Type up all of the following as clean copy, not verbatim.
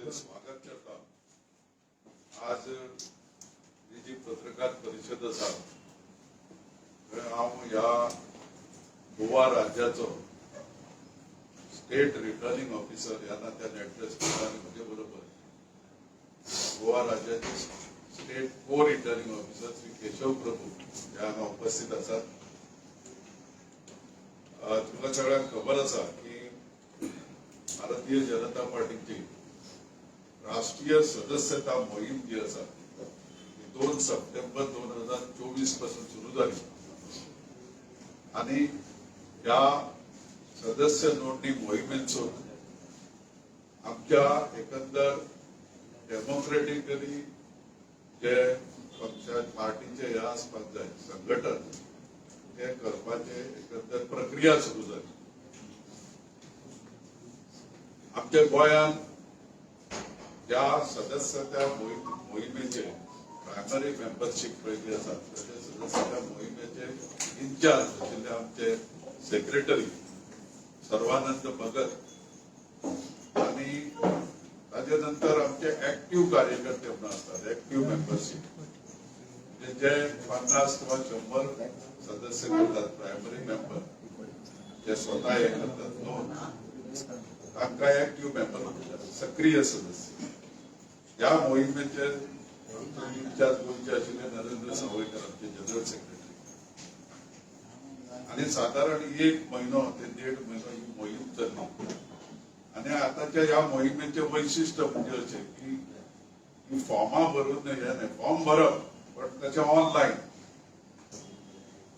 सगळ्यांचे स्वागत करता. आज ही जी पत्रकार परिषद आसा, थंय हांव ह्या गोवा राज्याचो स्टेट रिटर्निंग ऑफिसर ह्या नात्यान एड्रेस करता आनी म्हजे बरोबर गोवा राज्याचे स्टेट को रिटर्निंग ऑफिसर श्री केशव प्रभू हे हांगा उपस्थित आसात. तुमकां सगळ्यांक खबर आसा की भारतीय जनता पार्टीची राष्ट्रीय सदस्यता मोहीम जी आसा ती 2 सप्टेंबर 2024 पासून सुरू जाली आणि ह्या सदस्य नोंदणी मोहिमेचो आमच्या एकंदर डेमोक्रेटिकली जे पक्षा पार्टीचे हे आसपाक जाय संघटन, ते करपाचे एकंदर प्रक्रिया सुरू जाली. आमच्या गोंयांत ज्या सदस्यता मोहिमेचे प्रायमरी मेंबरशीप पळय आसा, त्या सदस्यता मोहिमेचे इन्चार्ज आशिल्ले आमचे सेक्रेटरी सर्वानंद भगत आणि ताजे नंतर आमचे ऍक्टिव्ह कार्यकर्ते म्हणून असतात, ऍक्टिव्ह मेंबरशीप, म्हणजे जे 50 किंवा 100 सदस्य करतात, प्रायमरी मेंबर जे स्वतः हे करतात नोंद, तांकां ऍक्टिव्ह मेंबर म्हणटात, सक्रिय सदस्य. ह्या मोहिमेचे इन्चार्ज गोंयचे आशिल्ले नरेंद्र सावयकर, आमचे जनरल सेक्रेटरी. आणि साधारण एक म्हयनो ते देड म्हयनो ही मोहीम चल्ली. आणि आताच्या ह्या मोहिमेचे वैशिष्ट्य म्हणजे अशें की ही फॉर्मां भरून हे न्हय, फॉर्म भरप पण तशें ऑनलायन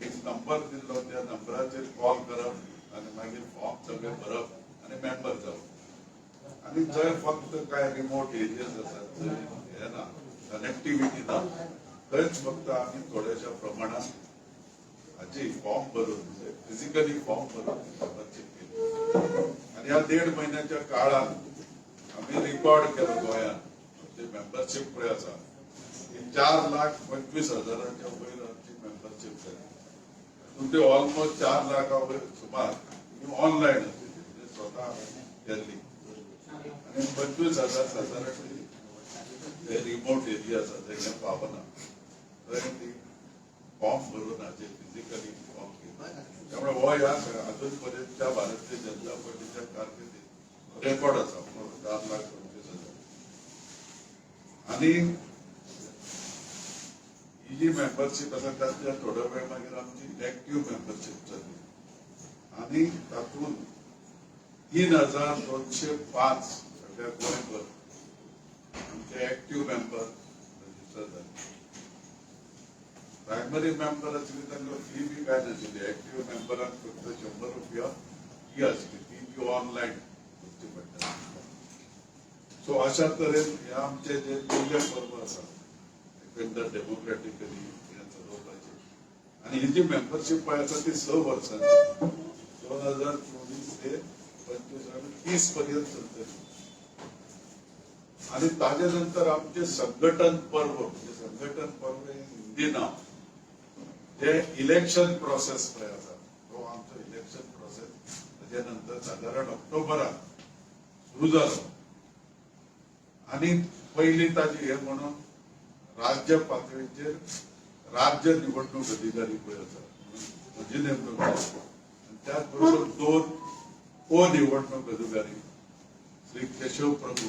एक नंबर दिल्लो, त्या नंबराचेर कॉल करप आणि मागीर फॉर्म सगळे भरप आणि मेंबर जावप. आणि जंय फक्त काय रिमोट एरियाज आसात, जंय हे ना, कनेक्टिव्हिटी ना, थंयच फक्त आमी थोड्याशा प्रमाणात हाजी फॉर्म भरून, फिजिकली फॉर्म भरून मेंबरशीप केली. आणि ह्या देड म्हयन्याच्या काळात आमी रिकॉर्ड केलो, गोंयांत आमची मेंबरशीप पळय आसा ती 4,25,000च्या वयर आमची मेंबरशीप जाली. तातूंत ते ऑलमोस्ट 4 लाखा वयर सुमार ही ऑनलायन आशिल्ली, म्हणजे स्वता आमी केल्ली, आणि 25,000 सादारण ते रिमोट एरिया आसा, थंय पावना, थंय ती फॉर्म भरून हाचे फिजिकली फॉर्म केले. त्यामुळे हो ह्या अजून पर्यंतच्या भारतीय जनता पार्टीच्या कारकिर्दीत रेकॉर्ड आसा, 4,25,000. आणि ही जी मेंबरशीप आसा, तातूंतल्या थोड्या वेळ मागीर आमची ऍक्टिव्ह मेंबरशीप जाली आणि तातूंत 3205 सगळ्या गोंयभर आमचे ऍक्टिव्ह मेंबर रजिस्टर जाले. प्रायमरी मेंबर आशिल्ले तांकां फी बी काय नाशिल्ली. ऍक्टिव्ह मेंबरांक फक्त 100 रुपया फी आसली, ती बी ऑनलायन करची पडटा. सो अशा तरेन हे आमचे जे पयले पर्व आसा एकंदर डेमोक्रेटिकली हे चलोवपाचे. आणि ही जी मेंबरशीप पळय आसा ती 6 वर्सांची, 2024 ते 25 आणि 30 पर्यंत चलतली. आणि ताजे नंतर आमचे संघटन पर्व, म्हणजे संघटन पर्व हे हिंदी नाव, जे इलेक्शन प्रोसेस पळय आसा, तो आमचो इलेक्शन प्रोसेस ताजे नंतर सादारण ऑक्टोबरात सुरू जालो. आणि पहिली ताजी हे म्हणून राज्य पातळीचेर राज्य निवडणूक अधिकारी पळय आसा म्हणून म्हजी नेमणूक जाली. आणि त्याच बरोबर दोन को निवडणूक अधिकारी श्री केशव प्रभू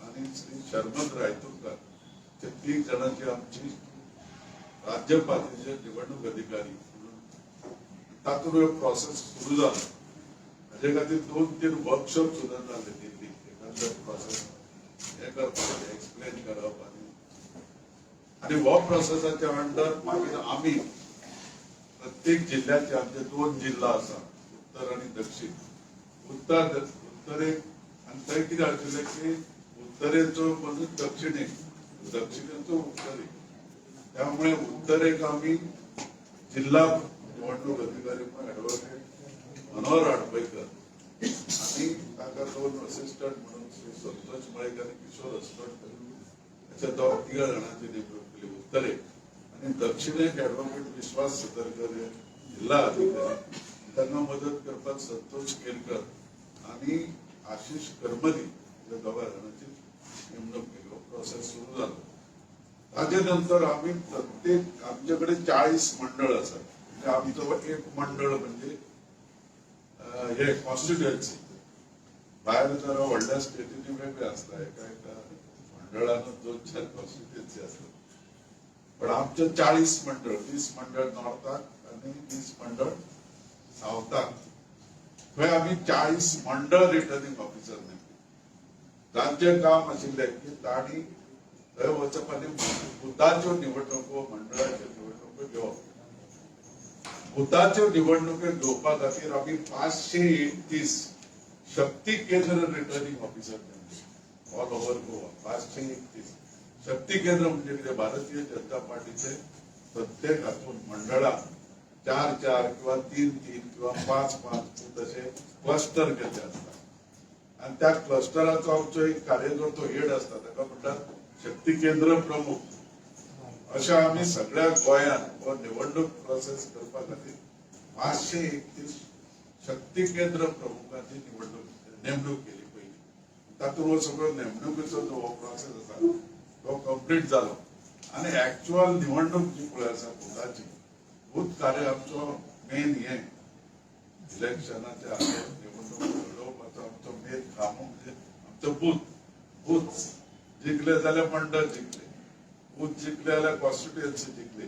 आणि श्री शर्मद रायतुरकर, ते तीग जाणांची आमची राज्य पातळीचे निवडणूक अधिकारी म्हणून. तातूंत प्रोसेस सुरू जालो. हाजे खातीर दोन तीन वर्कशॉप सुद्दां जाले दिल्लीक, एखादो प्रोसेस हे करपाक, एक्सप्लेन करप. आनी आनी हो प्रोसेसाच्या अंडर मागीर आमी प्रत्येक जिल्ह्याचे, आमचे दोन जिल्हा आसा, उत्तर आणि दक्षिण. उत्तरेक आनी थंय कितें आशिल्लें की उत्तरेचो म्हणून दक्षिणेक, दक्षिणेचो उत्तरेक. त्यामुळे उत्तरेक आमी जिल्हा निवडणूक अधिकारी म्हणून ऍडव्होकेट मनोहर आडपैकर आणि ताका दोन असिस्टंट म्हणून श्री संतोष मळेक आणि किशोर अस्नोडकर अशा तिघा जाणांची नेमणूक केली उत्तरेक. आणि दक्षिणेक ऍडव्होकेट विश्वास सतरकर हे जिल्हा अधिकारी, तांकां मदत करपाक संतोष केलकर आणि आशिष करमली ह्या दोगां जाणांची प्रोसेस सुरू जालो. ताजे नंतर आमी प्रत्येक आमचे कडेन 40 मंडळ आसात. म्हणजे आमचो एक मंडळ म्हणजे हे कॉन्स्टिट्युएन्सी. भायर जरा व्हडल्या स्टेटींनी वेगळे आसता, एका एका मंडळान 2-4 कॉन्स्टिट्युएन्सी आसतात. पण आमचे 40 मंडळ, 20 मंडळ नॉर्थाक आनी 20 मंडळ सावथाक. थंय आमी 40 मंडळ रिटर्निंग ऑफिसर नेमले, तांचें काम आशिल्लें की तांणी थंय वचप आनी बुथाच्यो निवडणुको, मंडळाच्यो निवडणुको घेवप. बुथाच्यो निवडणुको घेवपा खातीर आमी 531 शक्ती केंद्र रिटर्निंग ऑफिसर नेमले ऑल ओव्हर गोवा. 531 शक्ती केंद्र म्हणजे कितें? भारतीय जनता पार्टीचे प्रत्येक हातून मंडळां 4-4 किंवा 3-3 किंवा 5-5 तशे क्लस्टर केल्ले आसता आनी त्या क्लस्टराचो आमचो एक कार्यकर्तो हेड आसता, ताका म्हणटात शक्ती केंद्र प्रमुख. अशा आमी सगळ्या गोंयांत हो निवडणूक प्रोसेस करपा खातीर 531 शक्ती केंद्र प्रमुखांची निवडणूक नेमणूक केली पयली. तातूंत हो सगळो नेमणुकीचो जो हो प्रोसेस आसा तो कंप्लीट जालो आनी एक्च्युअल निवडणूक जी पळय आसा बुथाची, बूथ कार्य आमचो मेन हें इलेक्शनाच्या निवडणूक घडोवपाचो आमचो मेन खांबो म्हणजे आमचो बूथ. बूथ जिखले जाल्यार मंडळ जिखले, बूथ जिखले जाल्यार कॉन्स्टिट्युएन्सी जिखली,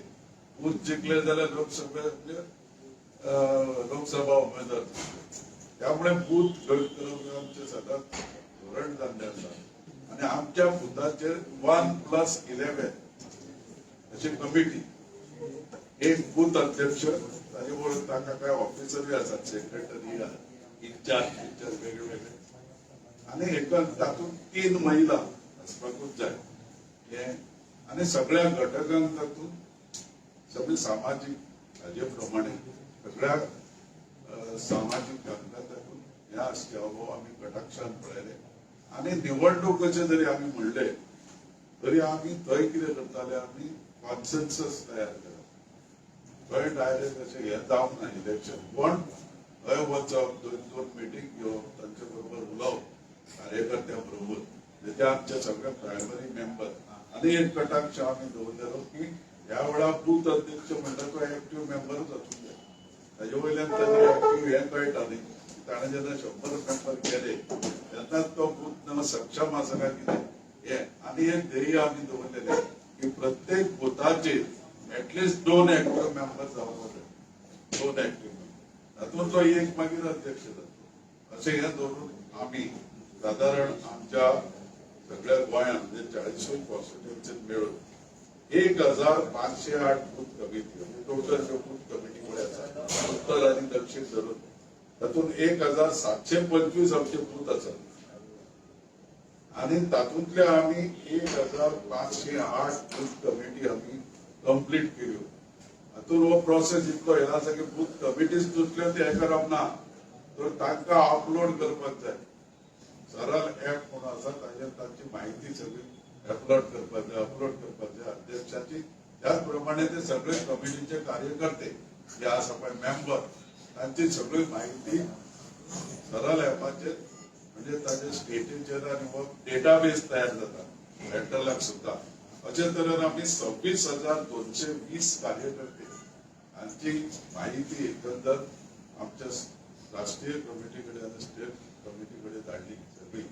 बूथ जिखले जाल्यार लोकसभे म्हणजे लोकसभा उमेदवार जिखले. त्यामुळे बूथ घट करप हें आमचें सदांच धोरण जाल्लें आसा. आनी आमच्या बुथाचेर 1+11 अशी कमिटी, एक बूथ अध्यक्ष, ताजे बरोबर ताका काय ऑफिसरूय आसात, सेक्रेटरी, इन्चार्ज इन्चार्ज वेगळे वेगळे, आनी एका तातूंत 3 महिला आसपाकूच जाय हे. आनी सगळ्या घटकांक तातूंत सगळे सामाजीक हाजे प्रमाणे सगळ्या सामाजीक घटकां तातूंत ह्या आसचे हो आमी कटाक्षान पळयलें. आनी निवडणुकेचे जरी आमी म्हणले तरी आमी थंय कितें करताले, आमी कॉन्सेन्सस तयार केला. थंय डायरेक्ट अशें हें जावंक ना इलेक्शन, पण थंय वचप, 2-2 मिटींग घेवप, तांचे बरोबर उलोवप, कार्यकर्त्यां बरोबर, म्हणजे ते आमचे सगळे प्रायमरी मेंबर. आनी एक कटाक्ष आमी दवरलेलो की ह्या वेळार बूथ अध्यक्ष म्हणटा तो एक्टीव मेंबरूच आसूंक जाय. ताजे वयल्यान ताजें एक्टीव हें कळटा न्ही, ताणें जेन्ना 100 मेंबर केले तेन्नाच तो बूथ सक्षम आसा काय कितें हें. आनी एक ध्येय आमी दवरलेलें की प्रत्येक बुथाचेर एटलिस्ट 2 एक्टीव मेंबर जावपाक जाय, 2 एक्टीव मेंबर, तातूंतलो एक मागीर अध्यक्ष जातलो. अशें हें दवरून आमी सादारण आमच्या सगळ्या गोंयांत म्हणजे 40 कॉन्स्टिट्युएन्सीत मेळून 1508 बूथ कमिटी, म्हणजे टोटल ज्यो बूथ कमिटी पळय आसा उत्तर आनी दक्षिण धरून, तातूंत 1725 आमचे बूथ आसात आनी तातूंतले आमी 1508 बूथ कमिटी आमी कंप्लीट केल्यो. हातूंत हो प्रोसेस इतलो हे आसा की बूथ कमिटीज दुसऱ्यो ते हें करप ना, तर तांकां अपलोड करपाक जाय. सरळ ऍप म्हणून आसा, ताजेर तांची माहिती सगळी अपलोड करपाक जाय, अपलोड करपाक जाय अध्यक्षाची. त्याच प्रमाणे ते सगळे कमिटीचे कार्यकर्ते जे आसा पळय मेंबर, तांची सगळी माहिती सरळ ऍपाचेर, म्हणजे ताजे स्टेटीचेर आनी हो डेटाबेस तयार जाता सेंट्रलाक सुद्धा. अशे तरेन आमी 26,220 कार्यकर्ते हांची माहिती एकंदर आमच्या राष्ट्रीय कमिटी कडेन आनी स्टेट कमिटी कडेन धाडली. सगळी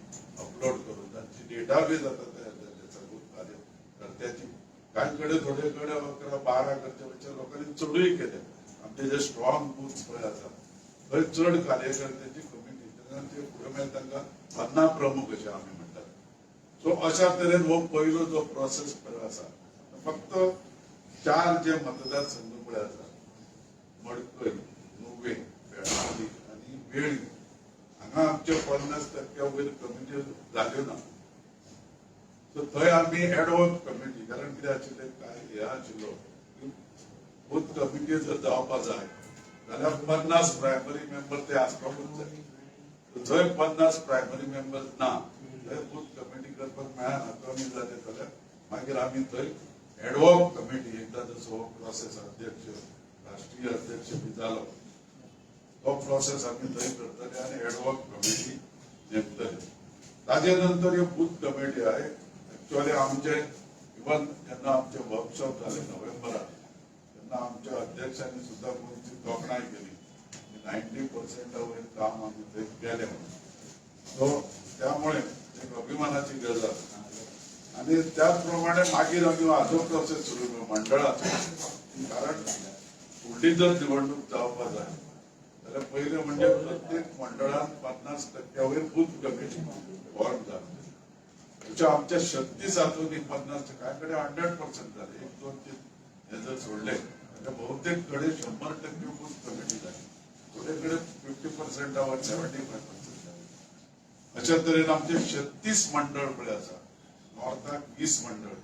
अपलोड करून तांची डेटाबेस आता तयार जाल्ली सगळी कार्यकर्त्याची. कांय कडेन थोडे कडेन 11-12 करच्या पेक्षा लोकांनी चडूय केले. आमचे जे स्ट्रॉंग बूथ्स पळय आसा थंय चड कार्यकर्त्याची कमिटी, तेन्ना ते फुडें मागीर तांकां पन्ना प्रमुख अशें आमी म्हणटात. सो अशा तरेन हो पयलो जो प्रोसेस पळय आसा, फक्त 4 जे मतदारसंघ पळय आसा, मडकय, नुवें, बेळगांवी आनी वेळ्ळी, हांगा आमचे 50% वयर कमिटी जाल्यो ना. सो थंय आमी एडहॉक कमिटी, कारण कितें आशिल्लें काय हें आशिल्लो की बूथ कमिटी जर जावपा जाय जाल्यार 50 प्रायमरी मेंबर ते आसपाकूच जाय. जंय 50 प्रायमरी मेंबर ना थंय बूथ कमिटी करपाक मेळना. कमी जाले जाल्यार मागीर आमी थंय एडहॉक कमिटी, एकदां जसो हो प्रोसेस अध्यक्ष, राष्ट्रीय अध्यक्ष बी जालो, तो प्रोसेस आमी थंय करतले आनी एडहॉक कमिटी नेमतले. ताजे नंतर ह्यो बूथ कमिटी आहे. एक्च्युअली आमचे इवन जेन्ना आमचे वर्कशॉप जाले नोव्हेंबरात तेन्ना आमच्या अध्यक्षांनी सुद्धा गोंयची तोखणाय केली, 90% वयर काम आमी थंय केलें म्हणून. सो त्यामुळे एक अभिमानाची गजाल. आणि त्याचप्रमाणे मागीर आमी हाजो प्रोसेस सुरू केलो मंडळाचो, कारण फुडली जर निवडणूक जावपा जाय जाल्यार पयलें म्हणजे प्रत्येक मंडळान 50% वयर बूथ कमिटी फॉर्म जाता. म्हणजे आमच्या 36 हातून 50, कांय कडेन 100% जाले. एक दोन तीन हे जर सोडले जाल्यार बहुतेक कडेन 100% बूथ कमिटी जाली. थोडे कडेन 50%वर, 75% जाले. अशा तरेन आमचे 36 मंडळ पळय आसा. नॉर्थाक 20 मंडळ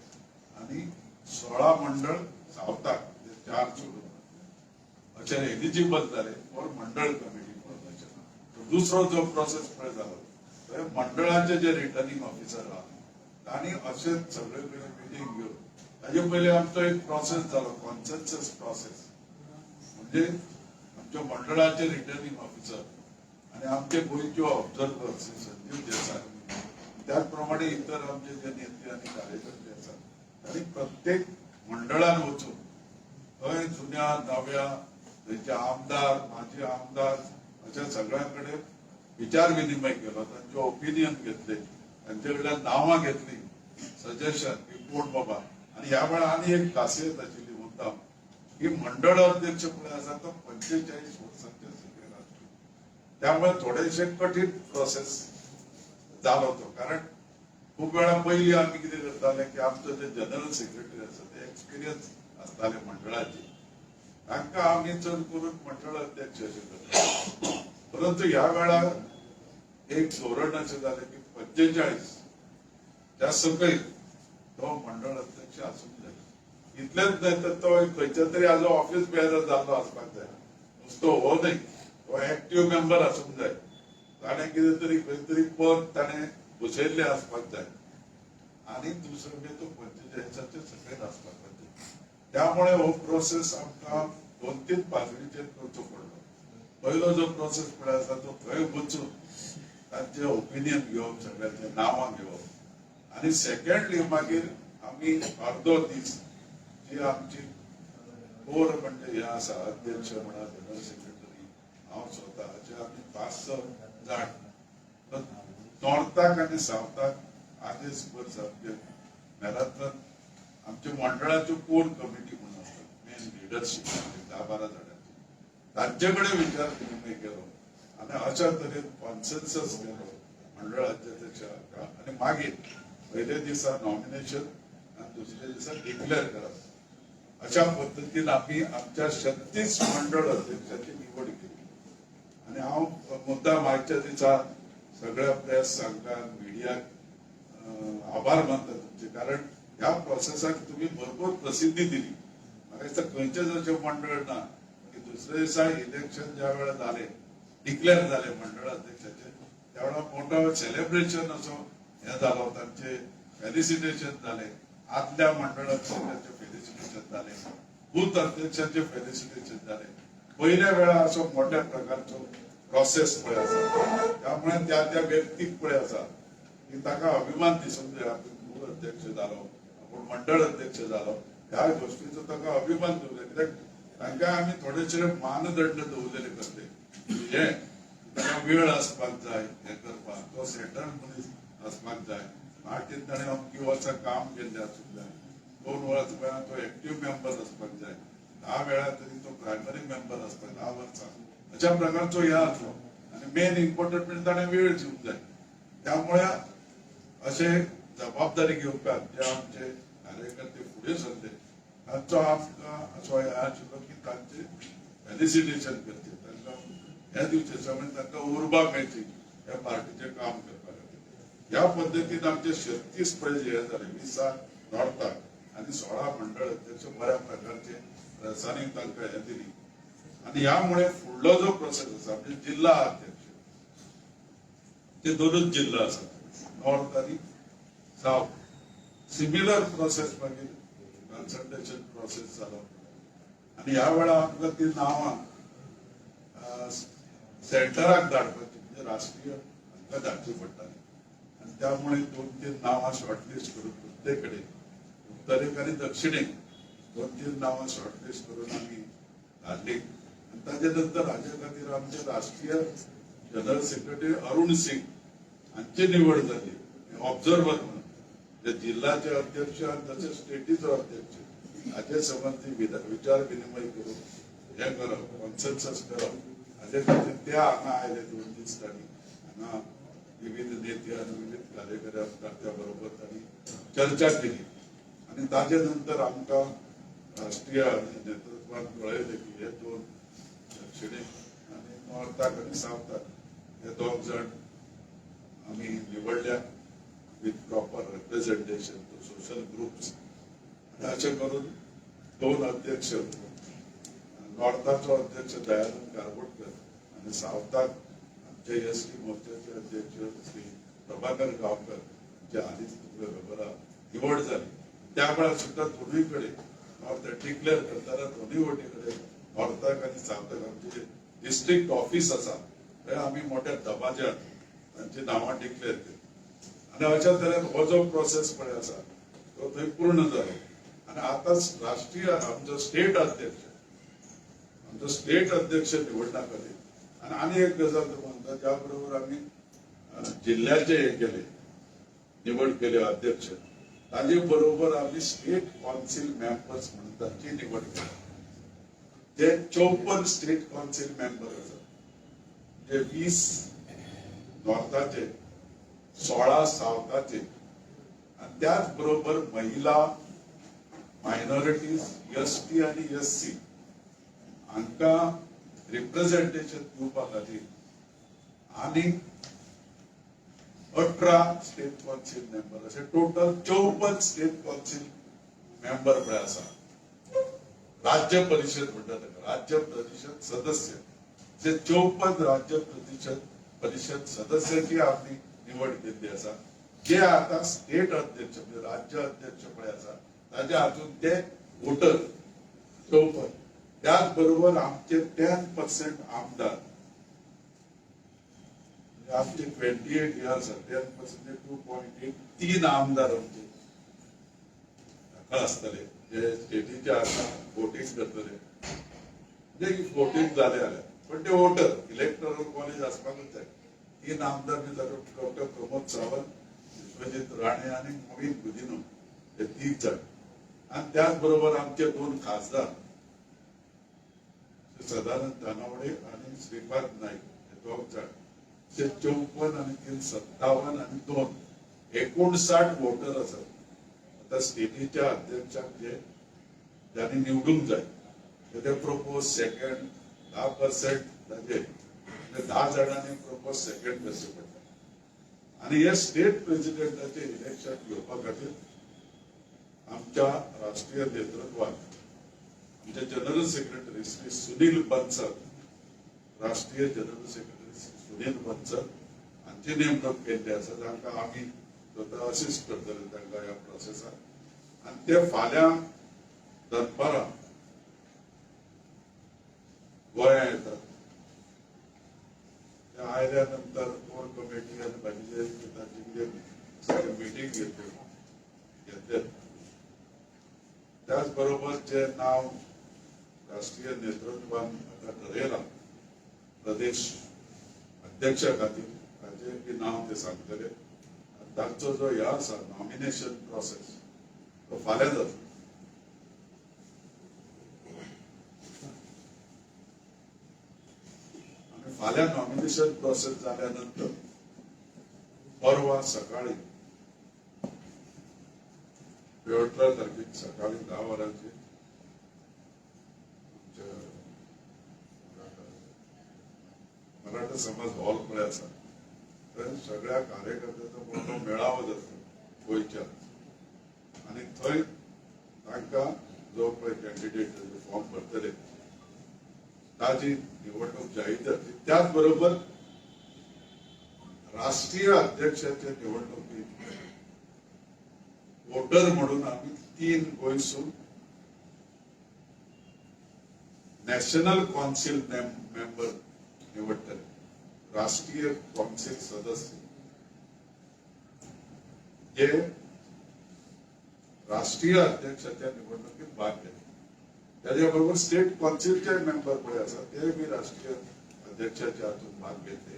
आणि 16 मंडळ सावथाक, म्हणजे चार सोडून अशे एलिजिबल जाले फॉर मंडळ कमिटी फॉर्मेशन. दुसरो जो प्रोसेस पळय जालो, थंय मंडळाचे जे रिटर्निंग ऑफिसर आहा तांणी अशेच सगळे कडेन मिटींग घेवन, ताजे पयलीं आमचो एक प्रोसेस जालो, कॉन्सेन्सस प्रोसेस. म्हणजे आमच्या मंडळाचे रिटर्निंग ऑफिसर आणि आमचे गोंयचे ऑब्झर्वर श्री संजीव देसाय, त्याचप्रमाणे इतर आमचे जे नेते आणि कार्यकर्ते आसात, तांणी प्रत्येक मंडळान वचून थंय जुन्या नव्या थंयचे आमदार, माजी आमदार अशा सगळ्यां कडेन विचार विनिमय केलो, तांचे ओपिनियन घेतले, तांचे कडल्यान नांवां घेतली, सजेशन की कोण बाबा. आणि ह्या वेळार आनी एक खासियत आशिल्ली मुद्दाम की मंडळ अध्यक्ष पळय आसा तो 45 वर्सांचे सकयल आसलो. त्यामुळे थोडेशे कठीण प्रोसेस जालो तो, कारण खूप वेळा पयलीं आमी कितें करताले की आमचो जे जनरल सेक्रेटरी आसा ते एक्सपिरियन्स आसताले मंडळाचे, तांकां आमी चड करून मंडळ अध्यक्ष अशें करताले. परंतु ह्या वेळार एक धोरण अशें जालें की 45 त्या सकयल तो मंडळ अध्यक्ष आसूंक जाय. इतलेंच न्हय तर तो खंयच्या तरी हाजो ऑफिस बेअरर जाल्लो आसपाक जाय. नुस्तो हो न्हय, तो एक्टिव्ह मेंबर आसूंक जाय. ताणें कितें तरी खंय तरी पद ताणें बसयल्लें आसपाक जाय. आनी दुसरें म्हणजे तो 45च्या सकयल आसपाक जाय. त्यामुळे हो प्रोसेस आमकां दोन तीन पातळीचेर करचो पडलो. पयलो जो प्रोसेस पळय आसा तो थंय वचून तांचे ओपिनियन घेवप, सगळ्यांचे नांवां घेवप. आनी सेकंडली मागीर आमी अर्दो दीस जी आमची कोर म्हणजे हे आसा, अध्यक्ष म्हणा, जनरल सेक्रेटरी, हांव स्वता, अशे आमी पांच स जाण नॉर्थाक आनी सावथाक आदेस भर सामके मॅरेथॉन. आमच्या मंडळाच्यो कोर कमिटी म्हणून आसतात, मेन लिडरशीप 10-12 जाणांची, तांचे कडेन विचार विनिमय केलो आनी अशा तरेन कॉन्सेन्सस केलो मंडळ अध्यक्ष. आनी मागीर पयल्या दिसा नॉमिनेशन आनी दुसऱ्या दिसा डिक्लेअर करप, अशा पद्दतीन आमी आमच्या 36 मंडळ अध्यक्षाची निवड केली. आणि हांव मुद्दाम आयच्या दिसा सगळ्या प्रेस सांगतात, मिडियाक आभार मानता तुमचे, कारण ह्या प्रोसेसाक तुम्ही भरपूर प्रसिद्धी दिली. म्हाका दिसता खंयचेच अशें मंडळ ना की दुसऱ्या दिसा इलेक्शन ज्या वेळार जाले, डिक्लेअर जाले मंडळ अध्यक्षाचे, त्या वेळार मोठो सेलिब्रेशन असो हे जालो. तांचे फेलिसिटेशन जाले, आदल्या मंडळ अध्यक्षाचे फेलिसिटेशन जाले, बूथ अध्यक्षाचे फेलिसिटेशन जाले. पयल्या वेळा असो मोठ्या प्रकारचो प्रोसेस पळय आसा. त्यामुळे त्या त्या व्यक्तीक पळय आसा की ताका अभिमान दिसूंक जाय, आपूण बूथ अध्यक्ष जालो, आपूण मंडळ अध्यक्ष जालो, ह्या गोष्टीचो ताका अभिमान दिवंक जाय. कित्याक तांकां आमी थोडेशे मानदंड दवरलेले कसले हे, ताका वेळ आसपाक जाय हें करपाक, तो सेटल मनीस आसपाक जाय, पार्टीन ताणें अमकी वर्सां काम केल्लें आसूंक जाय, 2 वर्सां तो एक्टिव्ह मेंबर आसपाक जाय, 10 वेळा तरी तो प्रायमरी मेंबर आसपाक 10 वर्सां, अशा प्रकारचो हे आसलो. आनी मेन इम्पॉर्टंट म्हणजे ताणें वेळ दिवंक जाय. त्यामुळे असे जबाबदारी घेवपाक जे आमचे कार्यकर्ते फुडें सरले तांचो आमकां असो हे आशिल्लो की तांचे फेलिसिटेशन करचें, तांकां ह्या दिवचें, म्हणजे तांकां उर्बा मेळची ह्या पार्टीचें काम करपा खातीर. ह्या पद्दतीन आमचे 36 पळय हे जाले, 20 नॉर्थाक आनी 16 मंडळ अध्यक्ष, बऱ्या प्रकारचे प्रेसांनी तांकां हें दिली. आनी ह्यामुळे फुडलो जो प्रोसेस आसा म्हणजे जिल्हा अध्यक्ष, ते दोनच जिल्हा आसात, नॉर्थ आनी सावथ. सिमिलर प्रोसेस मागीर कन्सल्टेशन प्रोसेस जालो आनी ह्या वेळार आमकां ती नांवां सेंटराक धाडपाची, म्हणजे राष्ट्रीय हांकां धाडची पडटाली. आनी त्यामुळे 2-3 नावां शॉर्टलिस्ट करून उत्तरेकडे, उत्तरेक आनी दक्षिणेक 2-3 नावां शॉर्टलिस्ट करून आमी धाडली. आनी ताजे नंतर हाजे खातीर आमचे राष्ट्रीय जनरल सेक्रेटरी अरुण सिंग हांची निवड जाली ऑब्झर्वर म्हणून. जे जिल्हाचे अध्यक्ष आनी तशेंच स्टेटीचो अध्यक्ष हाजे संबंदी विचार विनिमय करून हें करप, कॉन्सेन्सस करप, हाजे खातीर ते हांगा आयले. 2 दीस तांणी हांगा विविध नेते आनी विविध कार्यकर्त्या बरोबर तांणी चर्चा केली आनी ताजे नंतर आमकां राष्ट्रीय नेतृत्वान कळयलें की हे 2 दक्षिणेक आनी नॉर्थाक आनी सावथाक हे 2 जाण आमी निवडल्या with proper representation to social groups. आनी अशें करून 2 अध्यक्ष, नॉर्थाचो अध्यक्ष दयानंद कारबोटकर आनी सावथाक आमचे एस टी मोर्चाचे अध्यक्ष श्री प्रभाकर गांवकर जे हालींच तुमकां खबर आहा निवड जाली. त्या वेळार सुद्दां दोनूय कडेन नॉर्थ डिक्लेअर करतना दोनूय वटे कडेन नॉर्थाक आनी सावथाक आमचे डिस्ट्रिक्ट ऑफिस आसा थंय आमी मोठ्या दबाज्यान तांची नांवां डिक्लेअर केली. आनी अशा तरेन हो जो प्रोसेस पळय आसा तो थंय पूर्ण जालो. आनी आतां राष्ट्रीय आमचो स्टेट अध्यक्ष, आमचो स्टेट अध्यक्ष निवडणा खातीर आनी आनी एक गजाल तुमकां सांगता, ज्या बरोबर आमी जिल्ल्याचे हे केले, निवड केले अध्यक्ष, ताजे बरोबर आमी स्टेट कावन्सील मेंबर्स म्हणून तांची निवड केली. जे 54 स्टेट कावन्सील मेंबर आसात, जे 20 नॉर्थाचे, 16 सावथाचे आनी त्याच बरोबर महिला, मायनॉरिटीज, एस टी आनी एस सी हांकां रिप्रेझेंटेशन दिवपा खातीर आनी 18 स्टेट कावन्सील मेंबर, अशे टोटल 54 स्टेट कावन्सील मेंबर पळय आसा. राज्य परिषद म्हणटा ताका, राज्य परिषद सदस्य, जे 54 राज्य परिषद सदस्याची आमी निवड केल्ली आसा. जे आता स्टेट अध्यक्ष म्हणजे राज्य अध्यक्ष पळय आसा ताजे हातून ते वोटर 54. त्याच बरोबर आमचे 10% आमदार, म्हणजे आमचे 28 इयर्स, 10% 2.8, 3 आमदार आमचे हाका आसतले जे स्टेटीचे आता वोटींग करतले. म्हणजे वोटींग जाले जाल्यार पण ते वोटर इलेक्टोरल कॉलेज आसपाकूच जाय. 3 आमदार बी डॉक्टर प्रमोद सावंत, विश्वजीत राणे आनी मॉवीन गुदिन्हो हे 3 जाण. आनी त्याच बरोबर आमचे 2 खासदार सदानंद तानावडे आनी श्रीपाद नाईक हे 2 जाण, ते 54 आनी 3 57 आनी 2 59 वोटर आसात. आता स्टेटीच्या अध्यक्षांक जे ज्यांनी निवडूंक जाय ते प्रपोज सेकंड 10% ताजे, म्हणजे 10 जाणांनी प्रपोज सेकंड करचे पडटा. आनी हे स्टेट प्रेसिडेंटाचे इलेक्शन घेवपा खातीर आमच्या राष्ट्रीय नेतृत्वान आमचे जनरल सेक्रेटरी श्री सुनील बन्सल, राष्ट्रीय जनरल सेक्रेटरी श्री सुनील बन्सल हांची नेमणूक केल्ली आसा. तांकां आमी स्वता असिस्ट करतले तांकां ह्या प्रोसेसाक. आनी ते फाल्यां दनपारां गोंया येतात. ते आयल्या नंतर कोर कमिटी आनी बाकीचे तांची कितें सगळे मिटींग घेतले. त्याच बरोबर जे नाव राष्ट्रीय नेतृत्वान आता ठरयलां प्रदेश अध्यक्षा खातीर ताजें बी नांव ते सांगतले. आनी तांचो जो हे आसा नॉमिनेशन प्रोसेस तो फाल्यां जातलो. आनी फाल्यां नॉमिनेशन प्रोसेस जाल्या नंतर परवा सकाळी 18 तारखेक सकाळी 10 वरांचेर आमच्या मराठा समाज हॉल पळय आसा थंय सगळ्या कार्यकर्त्यांचो मोठो मेळावो जातलो गोंयच्या. आनी थंय तांकां जो पळय कॅन्डिडेट फॉर्म भरतले ताजी निवडणूक जाहीर जातली. त्याच बरोबर राष्ट्रीय अध्यक्षाच्या निवडणुकीत वोटर म्हणून आम्ही 3 गोंयसून नॅशनल काउन्सिल मेंबर निवडटले, राष्ट्रीय काउन्सिल सदस्य. जे राष्ट्रीय अध्यक्षाच्या निवडणुकीत भाग घेतले. त्याच्या बरोबर स्टेट कौन्सिलचे मेंबर पळय आसा, ते बी राष्ट्रीय अध्यक्षाच्या हातून भाग घेतले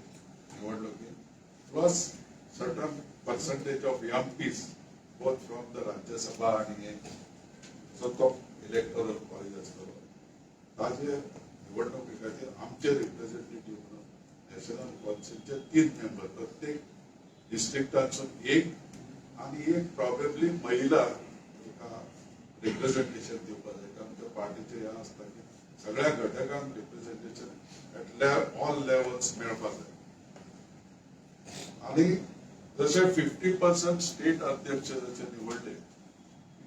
निवडणुकीत, plus certain percentage of MPs both from the Rajya Sabha आणि हे. सो तो इलेक्टोरल कॉलेज आसतलो, ताजे निवडणुके खातीर आमचे रिप्रेझेंटेटिव्ह म्हणून नॅशनल कौन्सिलचे तीन मेंबर, प्रत्येक डिस्ट्रिक्टांतसून एक आणि एक प्रॉबेबली महिला एका रिप्रेझेंटेशन दिवपाक जाय. कारण आमच्या पार्टीचे हें आसता की सगळ्या घटकांक रिप्रेझेंटेशन एट ऑल लेवल्स मेळपाक जाय. आणि जसे 50% स्टेट अध्यक्ष जसे निवडले,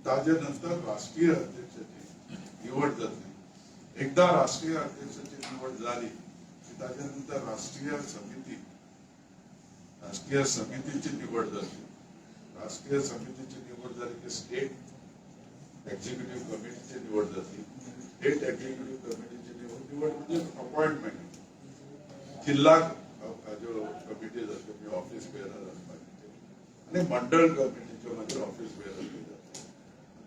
ताजे नंतर राष्ट्रीय अध्यक्षाची निवड जातली. एकदा राष्ट्रीय अध्यक्षाची निवड झाली की ताच्या नंतर राष्ट्रीय समितीची निवड जातली. राष्ट्रीय समितीची निवड झाली की स्टेट एक्झिक्युटिव्ह कमिटीची निवड जातली. स्टेट एक्झिक्युटिव्ह कमिटीची निवड, निवड म्हणजे अपॉइंटमेंट, जिल्हा ज्यो कमिटी जातल्यो म्हणजे ऑफिस बेरर आसपाचे आणि मंडळ कमिटीच्यो मागीर ऑफिस बेरर जातले.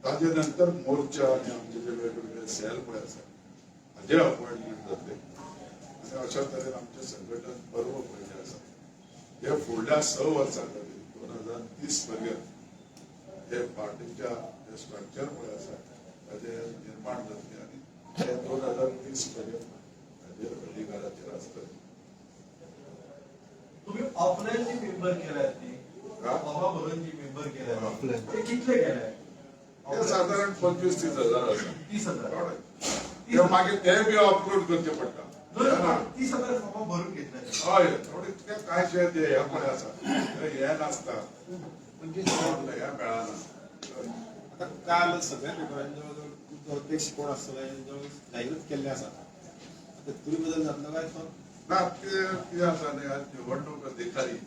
ताजे नंतर मोर्चा आणि आमचे जे वेगवेगळे सेल पळय आसा, हाजे अपॉइंटमेंट जातले. आणि अशा तरेन आमचें संघटन पर्व पळय जें आसा, हे फुडल्या 6 वर्सां खातीर 2030 पर्यंत हे पार्टीच्या जे स्ट्रक्चर पळय आसा, ताजे निर्माण जातले आणि ते 2030 पर्यंत ताजेर अधिकाराचेर आसतले. तुम्ही ऑफलाईन जी मेंबर केलात ती हा? फॉर्मा भरून जी मेंबर केल्यात Offline. ते कितले केले? ते साधारण 25-30 हजार आसा. 30,000? ते मागीर ते बी अपलोड करचे पडटा. 30,000 फॉर्मा भरून घेतले? हय, थोडे ते कांयशे ते हे पळय आसा, ते हे नासता म्हणजे हे मेळना. आता काल सगळ्या पेपरांनी जवळ जवळ अध्यक्ष कोण आसतलो हें जवळ जाहीरच केल्लें आसा. आतां तुमी बदल जातलो काय तो? ना, ते कितें आसा न्ही, आज निवडणूक अधिकारी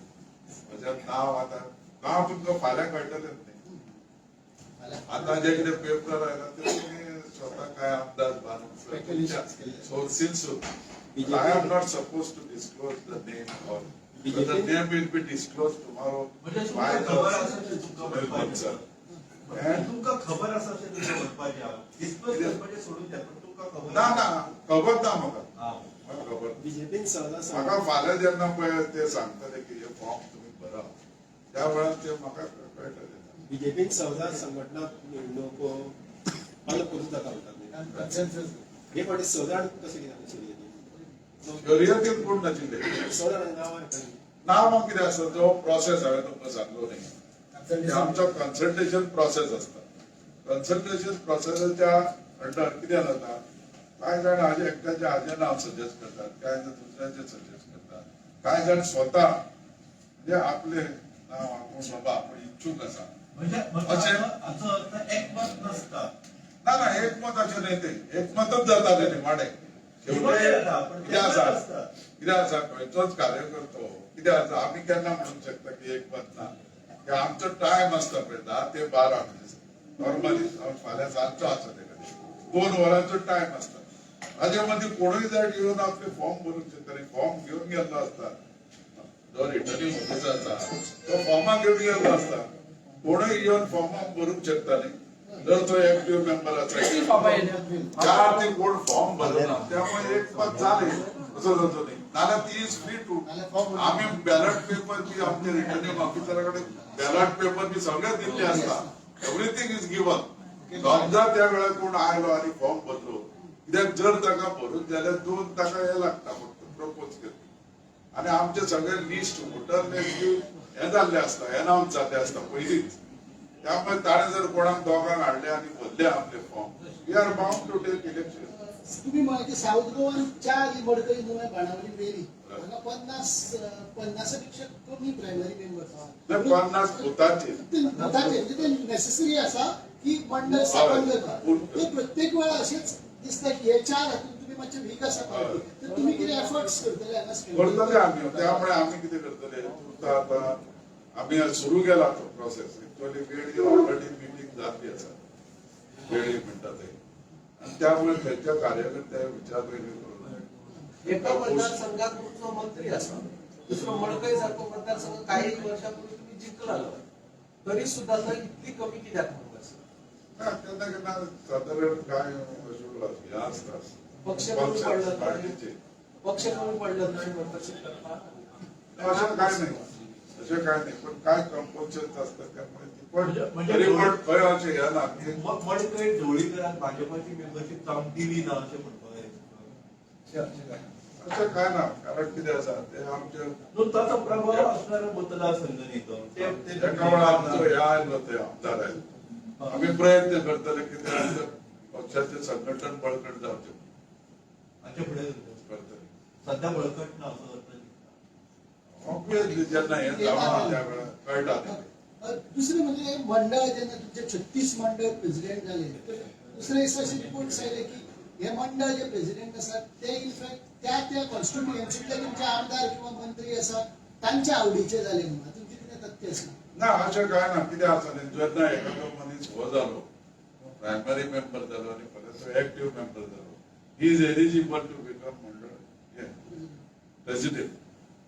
म्हजें नांव, आतां नांव तुमकां फाल्यां कळटलेंच न्ही. आतां जे कितें पेपर आयला ते तुमी स्वता काय अंदाज बांदून सोर्सीसून. I am not suppose to disclose the name or the name will be disclose tomorrow. म्हणजे तुमकां खबर आसा ते तुमकां म्हणपाचें, तुमकां खबर आसा अशें तुमकां म्हणपाचें, डिस्क्लोज करपाचें सोडून द्या, पण तुमकां खबर ना ना, खबर ना म्हाका. हा. म्हाका खबर ना. बीजेपीन सहजा म्हाका फाल्यां जेन्ना पळय ते सांगतले की हे फॉर्म तुमी भरा, त्या वेळार ते म्हाका कळटलें. बीजेपीन सहजा संघटना निवडणूक अलपुरूस जाता म्हणटात न्ही. हे फावटी स जाण कशें कितें शर्यतीन? शर्यतीन कोण नाशिल्ले. स जाणांची नांवां येता. नांव कितें आसा, जो प्रोसेस हांवें तुमकां सांगलो न्ही की आमचो कन्सल्टेशन प्रोसेस आसता. कन्सल्टेशन प्रोसेसाच्या अंडर कितें जाता, कांय जाण हाजे एकट्याचे हाजें नांव सजेस्ट करतात, कांय जाण दुसऱ्याचें सजेस्ट करतात, कांय जाण स्वता म्हणजे आपलें नांव आपूण बाबा आपूण इच्छूक आसा. म्हणजे अशें? हाचो अर्थ एकमत नसता? ना ना, एकमत अशें न्ही, तें एकमतच जाता तें निमाणें. शेवटी निमाणें जाता, पण कितें आसा, एकमत आसता. कितें आसा, खंयचोच कार्यकर्तो कितें आसा, आमी केन्ना म्हणूंक शकता की एकमत ना, की आमचो टायम आसता पळय 10 ते 12, म्हणजे नॉर्मली फाल्यां सांजचो आसा ते खातीर 2 वरांचो टायम आसता. हाजे मदीं कोणूय जाण येवन आपले फॉर्म भरूंक शकता आनी फॉर्म घेवन गेल्लो आसता. जो रिटर्निंग ऑफिसर आसा तो फॉर्मां घेवन गेल्लो आसता. कोणूय येवन फॉर्मां भरूंक शकता न्ही, जर तो एक्टिव्ह मेंबर आसा. चार ते कोण फॉर्म भरना, त्यामुळे एक मत जाले असं जातो न्ही. नाल्यार ती is free to. आमी बॅलट पेपर बी आमच्या रिटर्निंग ऑफिसरा कडेन बॅलट पेपर बी सगळे दिल्ले आसता. Everything is given. समजा त्या वेळार कोण आयलो आनी फॉर्म भरलो, कित्याक जर ताका भरून जाल्यार दोन ताका हे लागता फक्त प्रपोज करपी आणि आमचे सगळे लिस्ट, वोटर लिस्ट हे जाल्ले आसता, अनाउन्स जाल्ले आसता पयलींच. त्यामुळे ताणें जर कोणाक दोगांक हाडले आनी भरले आपले form, we are bound to take election. तुम्ही म्हळें की साऊथ गोवान चार ही मडकय, नुवें, बाणावली, वेरी हांगा 50 पेक्षा कमी प्रायमरी मेंबर्स आहा. 50 बुथांचेर. ते बुथाचेर, म्हणजे ते नेसेसरी आसा की मंडळ स्थापन करपाक. ते प्रत्येक वेळा अशेंच दिसता की हे चार हातून तुम्ही मातशे वीक आसा पार्टी, तर तुम्ही कितें एफर्ट्स करतले हांगा? करतले आमी. त्यामुळे आमी कितें करतले, तुमकां आतां आमी सुरू केला तो प्रोसेस. एक्च्युअली वेळी ऑलरेडी मिटींग जाल्ली आसा, वेळी म्हणटा ते, आनी त्यामुळे थंयच्या कार्यकर्त्यांक विचार करून एका मतदारसंघात तुमचो मंत्री आसा, दुसरो मडकय सारको मतदारसंघ काही वर्षापूर्वी तुम्ही जिंकलालो. तरी सुद्धा थंय इतली कमी कित्याक म्हणून आसा? ना, केन्ना केन्ना सादारण काय हे आसता. पक्ष कमी पडलो न्हय. पार्टीचे. पक्ष कमी पडलो न्हय मेंबरशीप करपाक. अशें काय नाही, अशें काय नाही, पण काय कंपल्शन असतात त्यामुळे ती पण म्हणजे तरी पण खंय अशें हे ना की मडकय ढवळीकरांक भाजपाची मेंबरशीप जावन दिली ना अशें म्हणपाक जाय. अशें काय ना, कारण कितें आसा ते आमचे न्हू, ताचो प्रभाव असणारो मतदारसंघ न्ही तो. ते एका वेळार आमचो हे आयलो ते आमदार आयलो, आमी प्रयत्न करतले की ते आमच्या पक्षाचें संघटन बळकट जावचें. हाचे फुडें करतले. सध्या बळकट ना असो अर्थ दिसता. ऑब्वियसली जेन्ना हें जावना त्या वेळार कळटा तें. दुसरें म्हणजे मंडळ जेन्ना तुमचे 36 मंडळ प्रेसिडेंट जाले तर दुसरे दिसा अशे रिपोर्ट्स आयले की हे मंडळ जे प्रेसिडेंट आसात ते इनफॅक्ट त्या त्या कॉन्स्टिट्युएन्सीतले तुमचे आमदार किंवा मंत्री आसात तांच्या आवडीचे जाले म्हणून. हातूंत कितें तथ्य आसा? ना, अशें काय ना. कितें आसा न्ही, जेन्ना एखादो मनीस हो जालो, प्रायमरी मेंबर जालो आनी परत तो एक्टीव मेंबर जालो, he is eligible to become मंडळ प्रेसिडेंट.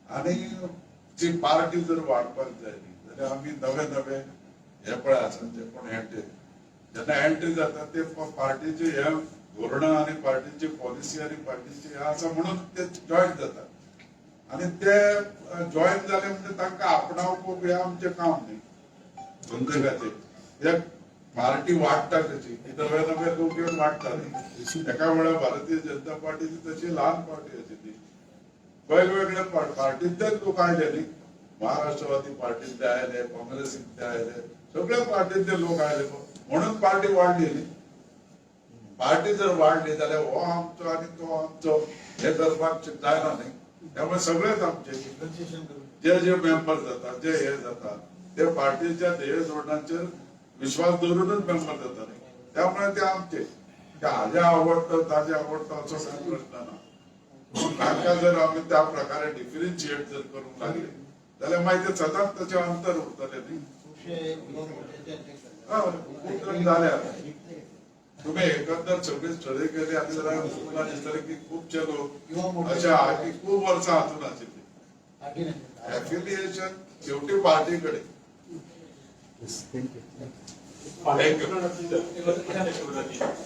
आनी ती पार्टी जर वाडपाक जाय न्ही जाल्यार आमी नवे नवे हे पळय आसा जे कोण एंट्री, जेन्ना एंट्री जाता ते पार्टीचे हे धोरणां आनी पार्टीची पॉलिसी आनी पार्टीचे हे आसा म्हणून ते जॉयन जातात. आनी ते जॉयन जाले म्हणजे तांकां आपणावप हें आमचें काम न्ही. तुमचे खातीर कित्याक पार्टी वाडटा कशी की नवे नवे लोक येवन वाडटा न्ही. एका वेळार भारतीय जनता पार्टीची तशी ल्हान पार्टी आशिल्ली, वेगवेगळे पार्टींतलेच लोक आयले न्ही. महाराष्ट्रवादी पार्टींतले आयले, काँग्रेसींतले आयले, सगळ्या पार्टींतले लोक आयले म्हणून पार्टी वाडली न्ही. पार्टी जर वाडली जाल्यार हो आमचो आनी तो आमचो हे करपाक जायना न्ही. त्यामुळे सगळेच आमचे जे जे मेंबर जातात, जे हे जातात, ते पार्टीच्या ध्येय धोरणांचेर विश्वास दवरूनच मेंबर जाता न्ही. त्यामुळे ते आमचे. ते हाजे आवडतो ताजे आवडतो असो काय प्रश्न ना. तांकां जर आमी त्या प्रकारे डिफरन्शिएट जर करूंक लागले जाल्यार मागीर ते सदांच ताचें अंतर उरतलें न्ही. हय, खूब जाण जाले आतां. तुम्ही एकंदर सगळी स्टडी केली आनी जाल्यार तुमकां दिसतलें की खुबशे लोक अशे आहा की खूब वर्सां हातून आशिल्ली. एफिलिएशन शेवटी पार्टी कडेन. Thank you. Thank you.